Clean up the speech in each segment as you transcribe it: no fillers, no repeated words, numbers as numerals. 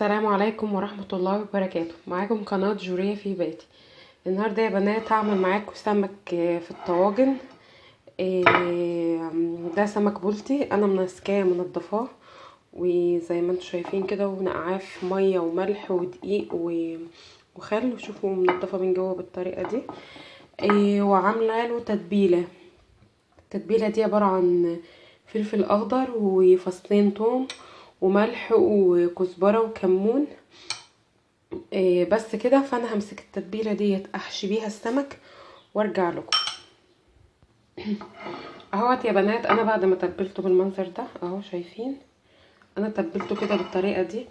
السلام عليكم ورحمة الله وبركاته. معاكم قناة جورية في بيتي. النهاردة يا بنات هعمل معاكم سمك في الطواجن. ده سمك بلطي انا منسكاه منضفاه، وزي ما انتم شايفين كده، ونقعاه في مية وملح ودقيق وخل، وشوفوا منضفه من جوه بالطريقة دي. وعامله له تتبيله. التتبيله دي عبارة عن فلفل اخضر وفصين توم وملح وكزبره وكمون، بس كده. فانا همسك التتبيله ديت احشي بيها السمك وارجع لكم. اهوت يا بنات، انا بعد ما تبلته بالمنظر ده اهو، شايفين انا تبلته كده بالطريقة دي.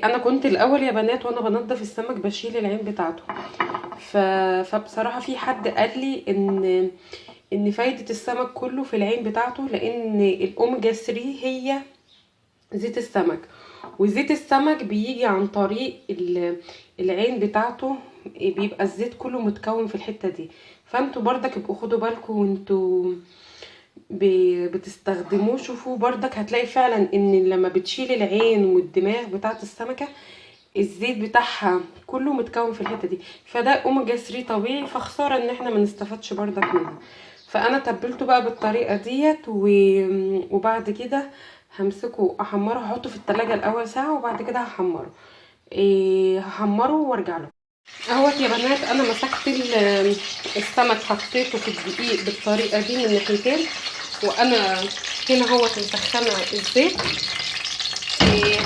انا كنت الاول يا بنات وانا بنضف السمك بشيل العين بتاعته، فبصراحة في حد قال لي ان فايده السمك كله في العين بتاعته، لان الاوميجا 3 هي زيت السمك، وزيت السمك بيجي عن طريق العين بتاعته، بيبقى الزيت كله متكون في الحتة دي. فانتوا بردك ابقوا خدوا بالكم وانتوا بتستخدموه. شوفوا بردك هتلاقي فعلا ان لما بتشيل العين والدماغ بتاعه السمكة الزيت بتاعها كله متكون في الحتة دي، فده اوميجا 3 طبيعي، فخساره ان احنا ما نستفادش بردك منها. فانا تبلته بقى بالطريقة ديت، وبعد كده همسكه احمره، هحطه في التلاجة الاول ساعة وبعد كده هحمره. هحمره وارجع له. اهوت يا بنات، انا مسكت السمك حطيته في الدقيق بالطريقة دي من ناحيتين، وانا هنا اهوت مسخنه الزيت.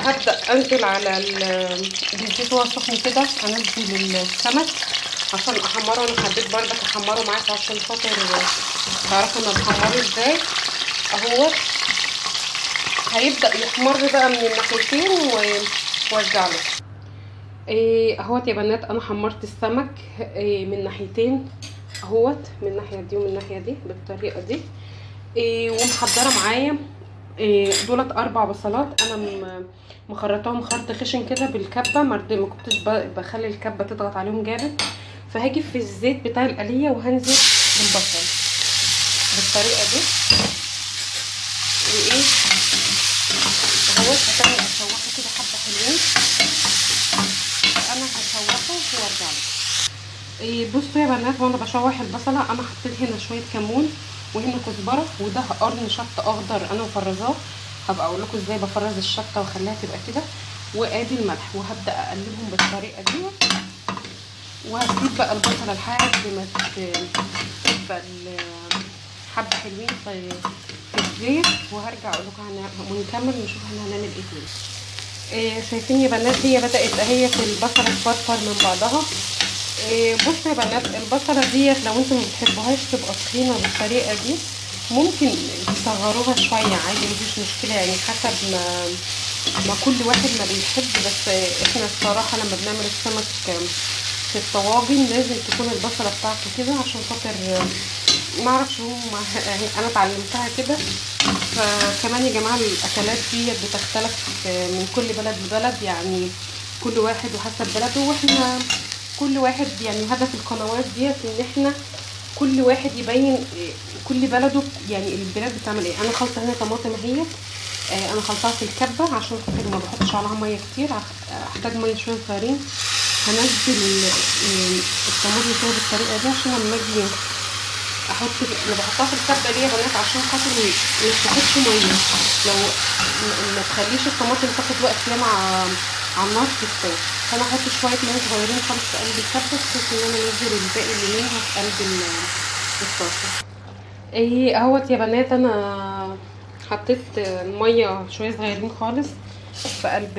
هبدا انزل على الزيت وهو سخن كده، انزل السمك عشان احمره. انا حبيت بردك احمره معاكم عشان خاطر تعرفوا انا بحمره ازاي. اهوت هيبدأ يحمر بقى من الناحيتين وارجع له. اهوت يا بنات، انا حمرت السمك من ناحيتين اهوت، من الناحية دي ومن الناحية دي بالطريقة دي. ومحضره معايا دولت 4 بصلات، انا مخرطاهم خرط خشن كده بالكبه، ما كنتش بخلي الكبه تضغط عليهم جامد. فهاجي في الزيت بتاع القليه وهنزل بالبصل بالطريقة دي، وايه اهوت هتعمل اشوحه كده حبه حلوين. انا هشوحه وارجع لكم. بصوا يا بنات، وانا بشوح البصله انا حطيت هنا شوية كمون وهنا كزبره، وده قرن شطه اخضر انا مفرزاه، هبقى اقول لكم ازاي بفرز الشطه واخليها تبقى كده. وادي الملح، وهبدا اقلبهم بالطريقة دي، وهسيب بقى البصله لحد ما تبقى حبه حلوين في الزيت، وهرجع اقول لكم ونكمل نشوف احنا هنعمل ايه تاني. شايفين يا بنات هي بدات اهي في البصله تفرفر من بعضها. بصوا يا بنات، البصله ديت لو انتم ما بتحبوهاش تبقى تخينة بالطريقة دي ممكن تصغروها شوية عادي، مفيش مشكلة، يعني حسب ما كل واحد ما بيحب. بس احنا الصراحة لما بنعمل السمك في الطواجن لازم تكون البصله بتاعته كده، عشان خاطر ما اعرفش هم انا اتعلمتها كده. فكمان يا جماعة الاكلات دي بتختلف من كل بلد لبلد، يعني كل واحد وحسب بلده، واحنا كل واحد يعني هدف القنوات ديت ان احنا كل واحد يبين كل بلده، يعني البلاد بتعمل ايه. انا خلطه هنا طماطم اهيت، انا خلطها في الكبه عشان خاطر ما بحطش عليها مية كتير، احتاج مية شوية صغيرين. هنزل الطماطم كده بالطريقة دي عشان لما اجي احط، انا بحطها في الكبه ليه يا بنات؟ عشان خاطر ما تاخدش مية، لو ما تخليش الطماطم تاخد وقت ياما على النار تستوي. فانا احط شوية مية صغيرين خالص في قلب الكبه بحيث ان انا انزل الباقي اللي منها في قلب الطاسه. اهوت يا بنات، انا حطيت المية شوية صغيرين خالص في قلب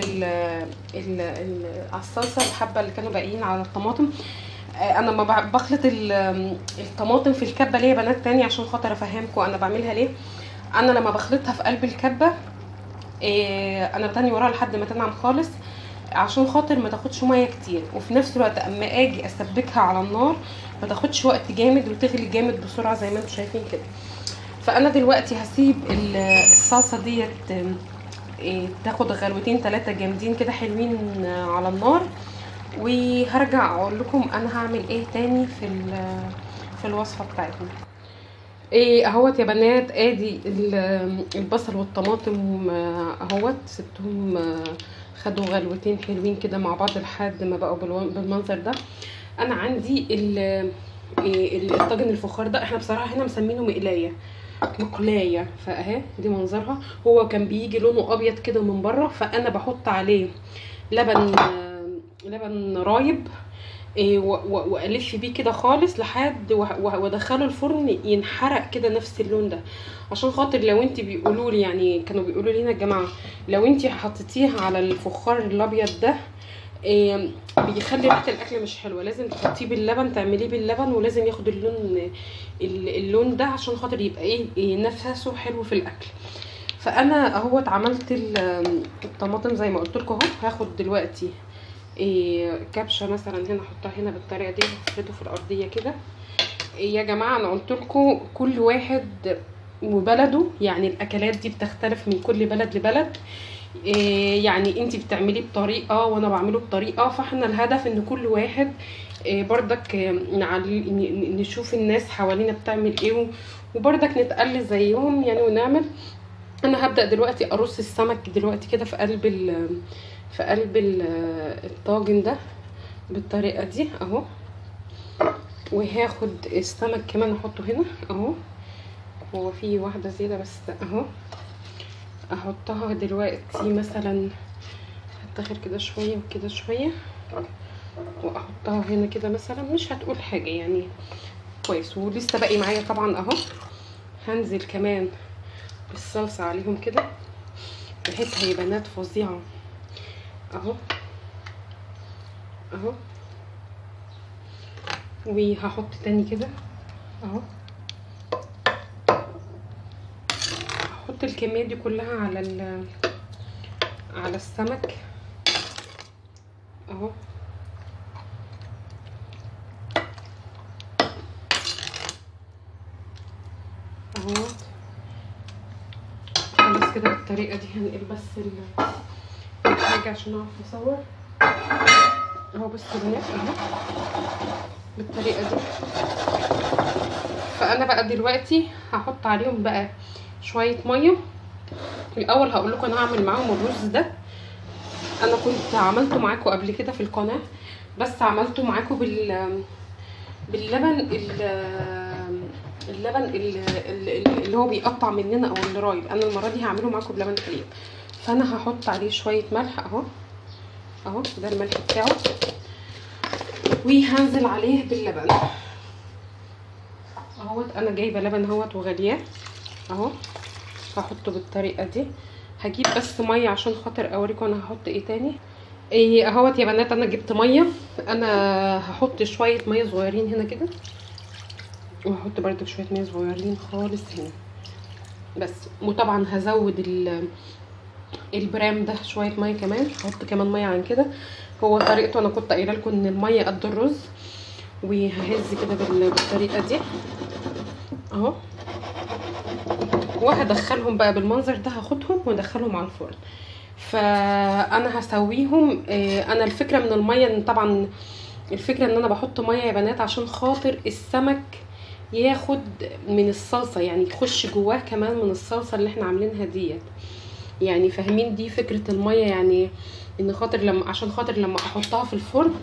الصلصه، الحبة اللي كانوا باقيين على الطماطم. انا ما بخلط الطماطم في الكبه ليه يا بنات تاني عشان خاطر افهمكم انا بعملها ليه. انا لما بخلطها في قلب الكبه انا بتاني وراها لحد ما تنعم خالص عشان خاطر ما تاخدش مية كتير، وفي نفس الوقت اما اجي اسبكها على النار ما تاخدش وقت جامد وتغلي جامد بسرعة زي ما انتم شايفين كده. فانا دلوقتي هسيب الصلصه ديت تاخد غلوتين 3 جامدين كده حلوين على النار، وهرجع اقول لكم انا هعمل ايه تاني في الوصفة بتاعتنا. ايه اهوت يا بنات، ادي البصل والطماطم اهوت، سبتهم خدوا غلوتين حلوين كده مع بعض لحد ما بقوا بالمنظر ده. انا عندي الطاجن الفخار ده، احنا بصراحة هنا مسمينه مقلايه، مقلايه، فاهي دي منظرها. هو كان بيجي لونه ابيض كده من بره، فانا بحط عليه لبن رايب والف بيه كده خالص لحد وادخله الفرن ينحرق كده نفس اللون ده، عشان خاطر لو انت بيقولوا لي، يعني كانوا بيقولوا لي هنا الجماعة، لو انت حطيتيها على الفخار الابيض ده بيخلي ريحه الاكل مش حلوة، لازم تحطيه باللبن، تعمليه باللبن، ولازم ياخد اللون ده عشان خاطر يبقى ايه نفسه حلو في الاكل. فانا اهوت عملت الطماطم زي ما قلت لكم اهو. هاخد دلوقتي كبشة مثلا هنا، احطها هنا بالطريقة دي، هفرده في الارضية كده. يا جماعة انا قلت لكم كل واحد وبلده، يعني الاكلات دي بتختلف من كل بلد لبلد، يعني انتي بتعمليه بطريقة وانا بعمله بطريقة، فاحنا الهدف ان كل واحد بردك نشوف الناس حوالينا بتعمل ايه، وبردك نتقل زيهم يعني ونعمل. انا هبدا دلوقتي ارص السمك دلوقتي كده في قلب الطاجن ده بالطريقة دي اهو، وهاخد السمك كمان احطه هنا اهو، هو في واحدة زيادة بس اهو، احطها دلوقتي مثلا هتاخر كده شوية وكده شوية، واحطها هنا كده مثلا، مش هتقول حاجة يعني كويس. ولسه باقي معايا طبعا اهو، هنزل كمان بالصلصه عليهم كده، ريحتها يا بنات فظيعة اهو اهو. وهحط تاني كده اهو، هحط الكمية دي كلها على السمك اهو. اهو خلاص كده بالطريقة دي. هنقل بس الحاجة عشان اعرف اصور اهو. بس يا بنات اهو بالطريقة دي. فانا بقى دلوقتي هحط عليهم بقى شوية مية. الاول هقول لكم انا هعمل معاهم الرز ده، انا كنت عملته معاكم قبل كده في القناة، بس عملته معاكم باللبن اللبن اللي هو بيقطع مننا او اللي رايب. انا المرة دي هعمله معاكم بلبن حليب. فانا هحط عليه شوية ملح اهو اهو، ده الملح بتاعه، وهنزل عليه باللبن اهوت. انا جايبه لبن اهوت وغلياه اهو، هحطه بالطريقة دي. هجيب بس مية عشان خاطر اوريكم انا هحط ايه تاني. ايه اهوت يا بنات، انا جبت مية، انا هحط شوية مية صغيرين هنا كده، وهحط برده شوية مية صغيرين خالص هنا بس. وطبعا هزود البرام ده شوية مية كمان، هحط كمان مية عن كده. هو طريقته انا كنت قايله لكم ان المية قد الرز، وههز كده بالطريقة دي اهو، وهدخلهم بقى بالمنظر ده. هاخدهم وادخلهم على الفرن. فانا هسويهم. انا الفكرة من المية ان طبعا الفكرة ان انا بحط مية يا بنات عشان خاطر السمك ياخد من الصلصه، يعني يخش جواه كمان من الصلصه اللي احنا عاملينها ديت، يعني فاهمين دي فكرة المية، يعني ان خاطر لما عشان خاطر لما احطها في الفرن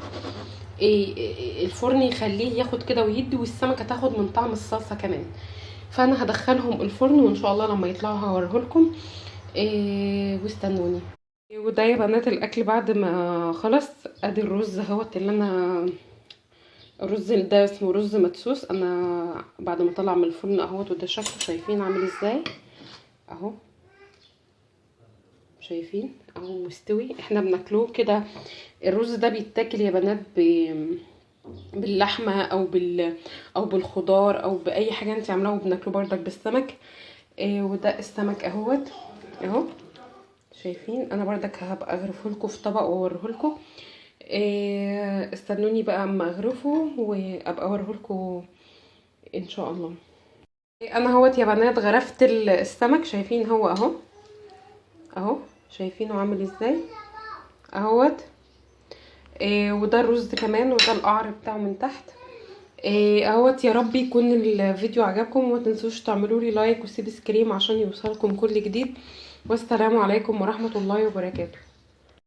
الفرن يخليه ياخد كده ويدي، والسمكه تاخد من طعم الصلصه كمان. فانا هدخلهم الفرن وان شاء الله لما يطلعوا هوريهولكم. واستنوني. وده يا بنات الاكل بعد ما خلص. ادي الرز اهوت اللي انا الرز ده اسمه رز مدسوس، انا بعد ما طلع من الفرن اهوت، وده شكله شايفين عامل ازاي اهو، شايفين اهو مستوي. احنا بناكلوه كده الرز ده بيتاكل يا بنات باللحمه او بالخضار او باي حاجة انت عاملاها، وبناكله بردك بالسمك. وده السمك اهوت اهو، شايفين. انا بردك هبقى اغرفه لكم في طبق واوريه لكم. استنوني بقى اما اغرفه وابقى اوريه لكم ان شاء الله. انا اهوت يا بنات غرفت السمك، شايفين هو اهو اهو، شايفينه عامل ازاي اهوت. وده الرز كمان، وده القعر بتاعه من تحت. اهوت. يا رب يكون الفيديو عجبكم، وما تنسوش تعملوا لي like و subscribe عشان يوصلكم كل جديد. والسلام عليكم ورحمة الله وبركاته.